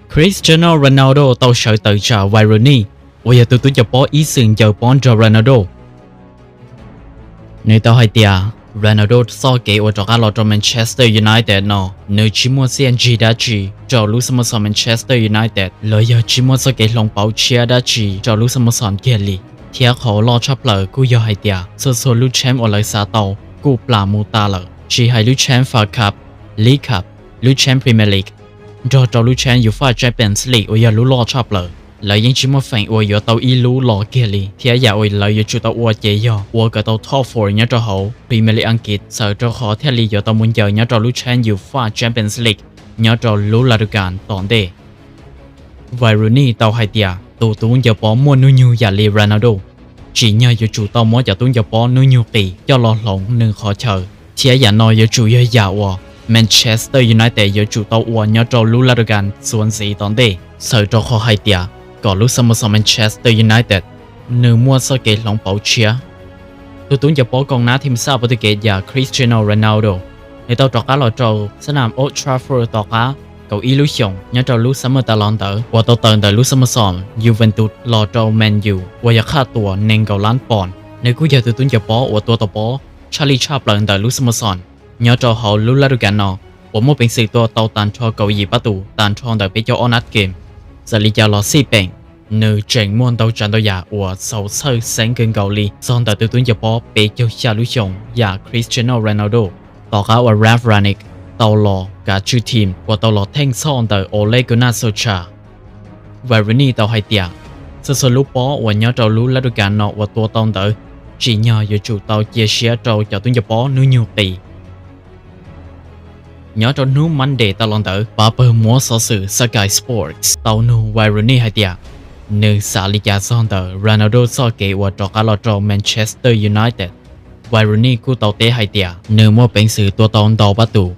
Cristiano Ronaldo tau sawv tawm tsam Wayne Rooney uas yog tus tub ncaws pob ib txwm ncaws pob nrog Ronaldo. Nws tau hais tias Ronaldo txoj kev uas rov qab los rau Manchester United no, nws tsis muaj txiaj ntsig dab tsi rau lub xab mav xom Manchester United los yog tsis muaj txoj kev hloov pauv tshiab dab tsi rau lub xab mav xom kiag li. Thiab qhov loj tshaj plaws kuj yog hais tias txhua txhua lub champ uas lawv xav tau kuj plam mus tas lawm, tsis hais lub champ F A Cup, League Cup, lub champ Premier League, nrog rau lub champ UEFA Champions League uas yog lub loj tshaj plaws, lawv yeej tsis muaj feem uas yuav tau ib lub los kiag li. Thiab yam uas lawv yuav tsum tau ua ces yog ua kom tau top four nyob rau hauv Premier League Askiv, txhawm rau qhov thiaj li yuav tau mus ncaws nyob rau lub champ UEFA Champions League nyob rau lub laj du kas tom ntej. Wayne Rooney tau hais tias tus tub ncaws pob muaj hnub nyoog yam li Ronaldo tsim nyog yuav tsum tau muab cov tub ncaws pob hnub nyoog qis coj los hloov nws qhov chaw. Thiab yam no yuav tsum yog yam uas Manchester United yuav tsum tau ua nyob rau lub laj du kas txuas ntxiv tom ntej, txhawm rau qhov hais tias kom lub xab mav xom Manchester United nws muaj txoj kev hloov pauv tshiab. Tus tub ncaws pob koom nab thim xaj pov tw kev yam Cristiano Ronaldo, nws tau rov qab los rau xab nam Old Trafford tom qab kaum ib lub xyoos nyob rau lub xab mav tas los ntawd uas tau tawm ntawm lub xab mav xom Juventus los rau Man U uas yog qhaj tuam nees nkaum lab poos. Nws kuj yog tus tub ncaws pob uas tua tau pob tshaj lij tshaj plaws ntawm lub xab mav xom nyob rau hauv lub laj du kas no, uas muaj peev xwm tua tau tag nrho kaum yim pab tus tag nrho ntawm peb caug ob nab game. Txawm li cas los xij peem, nws tseem muaj ntau tsav ntau yam uas txaus txhawj xeeb kawg nkaus li txog ntawm tus tub ncaws pob peb caug xya lub xyoos yam Cristiano Ronaldo. Tom qab uas Ralf Rangnick tau los kav tswj team uas tau los theej txhoj ntawm Ole Gunnar Solskjaer, Wayne Rooney tau hais tias txhua txhua lub pob uas nyob rau lub laj du kas no uas tua tau ntawd tsim nyog yuav tsum tau cia siab rau cov tub ncaws pob hnub nyoog qis. Nyob rau hnub Monday tas los ntawd, pab pawg muab xov xwm Sky Sports tau nug Wayne Rooney hais tias nws xav li cas txog ntawm Ronaldo txoj kev uas rov qab los rau Manchester United. Wayne Rooney kuj tau teb hais tias nws muaj peev xwm tua tau ntau pab tus.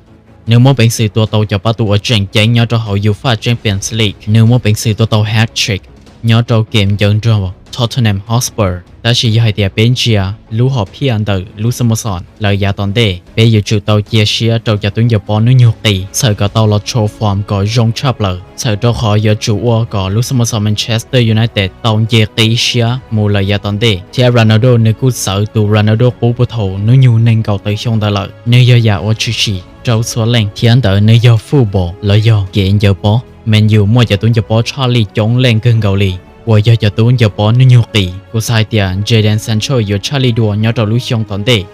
Nws muaj peev xwm tua tau cov pab tus uas tseem ceeb nyob rau hauv UEFA Champions League. Nws muaj peev xwm tua tau hat-trick nyob rau game ncaws nrog Tottenham Hotspur. Tab sis yog hais tias peb ntsia lub hom phiaj ntawm lub xab mav xom lawm yav tom ntej, peb yuav tsum tau cia siab rau cov tub ncaws pob hnub nyoog qis txhawm kom tau los show form kom zoo tshaj plaws, txhawm rau qhov yuav tsum ua kom lub xab mav xom Manchester United tau nce qib siab mus lawm yav tom ntej. Thiab Ronaldo nws kuj txawv tus Ronaldo qub puag thaum hnub nyoog nees nkaum tawm xyoo ntawd lawm. Nws yog yam uas tshwm sim rau txhua leej, thiab ntawd nws yog football los yog kev ncaws pob. Man U muaj cov tub ncaws pob tshaj lij coob leej kawg nkaus li uas yog cov tub ncaws pob hnub nyoog qis. Kuv xav hais tias Jadon Sancho yuav tshaj lij dua nyob rau lub xyoo tom ntej.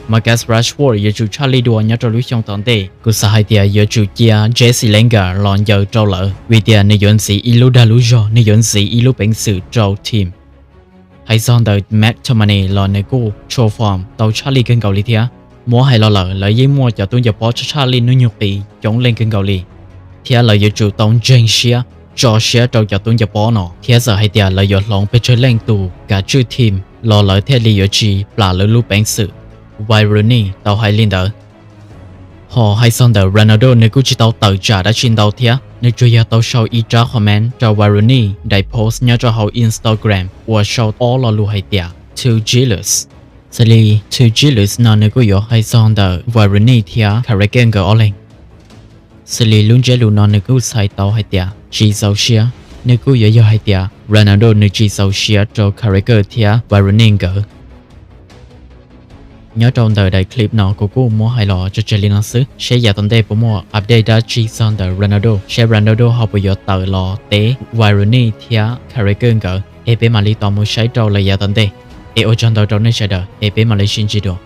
Marcus Rashford yuav tsum tshaj lij dua nyob rau lub xyoo tom ntej. Kuv xav hais tias yuav tsum cia Jesse Lingard los ncaws rau lawv, vim tias nws yuav ntxiv ib lub dag lub zog, nws yuav ntxiv ib lub peev xwm rau team. Hais txog ntawm McTominay los nws kuj show form tau tshaj lij kawg nkaus li thiab. Muab hais los lawm, lawv yeej muaj cov tub ncaws pob tshaj tshaj lij hnub nyoog qis coob leej kawg nkaus li, thiab lawv yuav tsum tau ntseeg siab, tso siab rau cov tub ncaws pob no, thiab txawm hais tias lawv yuav hloov pes tsawg leej tus kav tswj team los lawv thiaj li yuav tsis plam lawv lub peev xwm. Wayne Rooney tau hais li ntawd. Ho hais txog ntawm Ronaldo, nws kuj tsis tau tawm tsam dab tsi ntau thiab, nws tsuas yog tau sau ib rab comment rau Wayne Rooney daim post nyob rau hauv Instagram uas sau ob lo lus hais tias Too Jealous. Xws li Too Jealous no nws kuj yuav hais txog ntawm Wayne Rooney thiab Carragher nkawd ob leeg. Xws li lub ntsiab lus no nws kuj txhais tau hais tias tsis txaus siab, nws kuj yuav yog hais tias Ronaldo nws tsis txaus siab rau Carragher thiab Wayne Rooney nkawd. Nyob rau ntawm daim clip no kuv kuj muab hais los tso tseg li no xwb, seb yav tom ntej puas muaj update dab tsi txog ntawm Ronaldo, seb Ronaldo ho puas yuav tawm los teb Wayne Rooney thiab Carragher nkawd, es peb mam li tos mus saib rau lawm yav tom ntej. Es ua tsaug ntau rau nej sawv daws, es peb mam li sib ntsib dua.